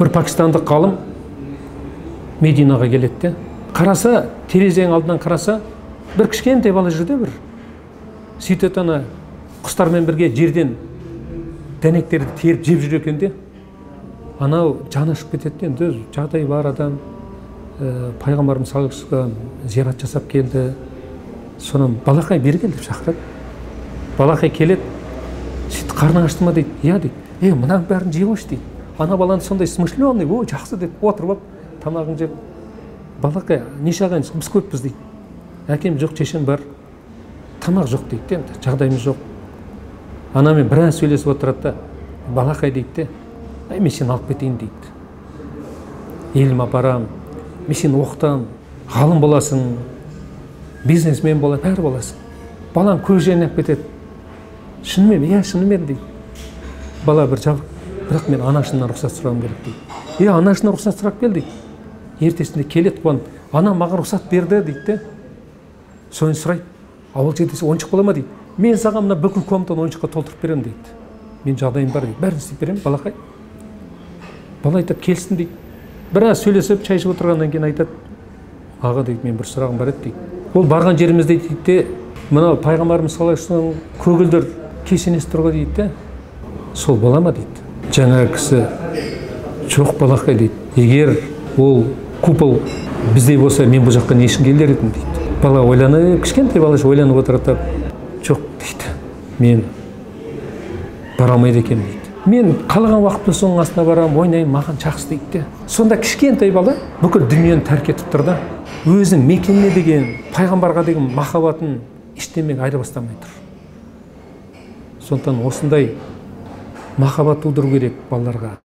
Бір пакистандық ғалым Мединаға келеді де, қараса, терезенің алдынан қараса, бір кішкентай бала жүр де бір. Сөйтеді, ана құстармен бірге жерден дәнектерді теріп жеп жүр екен де. Анау жаны ашып кетеді де, енді жағдай бар адам, пайғамбарымыз саллаллаху алейхи вассалам зиярат жасап келді. Сонан балақай бері кел деп шақырады. Балақай келеді, сөйтіп қарның ашты ма дейді. Иә дейді. Е, мынаның бәрін жей қойшы дейді. Ана баланы сондай смышленый, о, жақсы деп отырып алып, тамағын жеп, балақай, неше ағайын, біз көппіз дейді. Әкем жоқ, шешем бар, тамақ жоқ дейді, енді жағдайымыз жоқ. Анамен біраз сөйлесіп отырады да, балақай дейді де, әй, мен сені алып кетейін дейді. Еліме апарам, мен сені оқытам, ғалым боласың, бизнесмен боласың, бәрі боласың. Балаң көз жайнап кетеді. Шынымен, иә, шынымен дейді. Бала бір жабық, бірақ мен анашымнан рұқсат сұрауым керек дейді. Е, анашынан рұқсат сұрап кел дейді. Ертесінде келеді қуанып, ана маған рұқсат берді дейді де. Соны сұрайды, ауыл жерде ойыншық бола ма дейді. Мен саған мына бүкіл комнатаны ойыншыққа толтырып беремін дейді. Мен жағдайым бар дейді. Бәрін істеп беремін, балақай. Бала айтады, келсін дейді. Біраз сөйлесіп, шай ішіп отырғаннан кейін айтады, аға дейді, мен бір сұрағым бар еді дейді. Ол барған жерімізде дейді де, мынау пайғамбарымыз саллаллаху алейхи вассалам көгілдір кесенесі тұр ғой дейді де, сол бола ма дейді. Жаңағы кісі, жоқ балақай дейді, егер ол купол біздей болса, мен бұл жаққа не үшін келер едім дейді. Бала ойланып, кішкентай бала ойланып отырады да, жоқ дейді, мен бара алмайды екенмін дейді. Мен қалаған уақытта соның астына барамын, ойнаймын, маған жақсы дейді де. Сонда кішкентай бала бүкіл дүниені тәрк етіп тұр да, өзінің мекеніне деген, пайғамбарға деген махаббатын ештемеге айырбастамай тұр. Сондықтан осындай махаббат тудыру керек балаларға.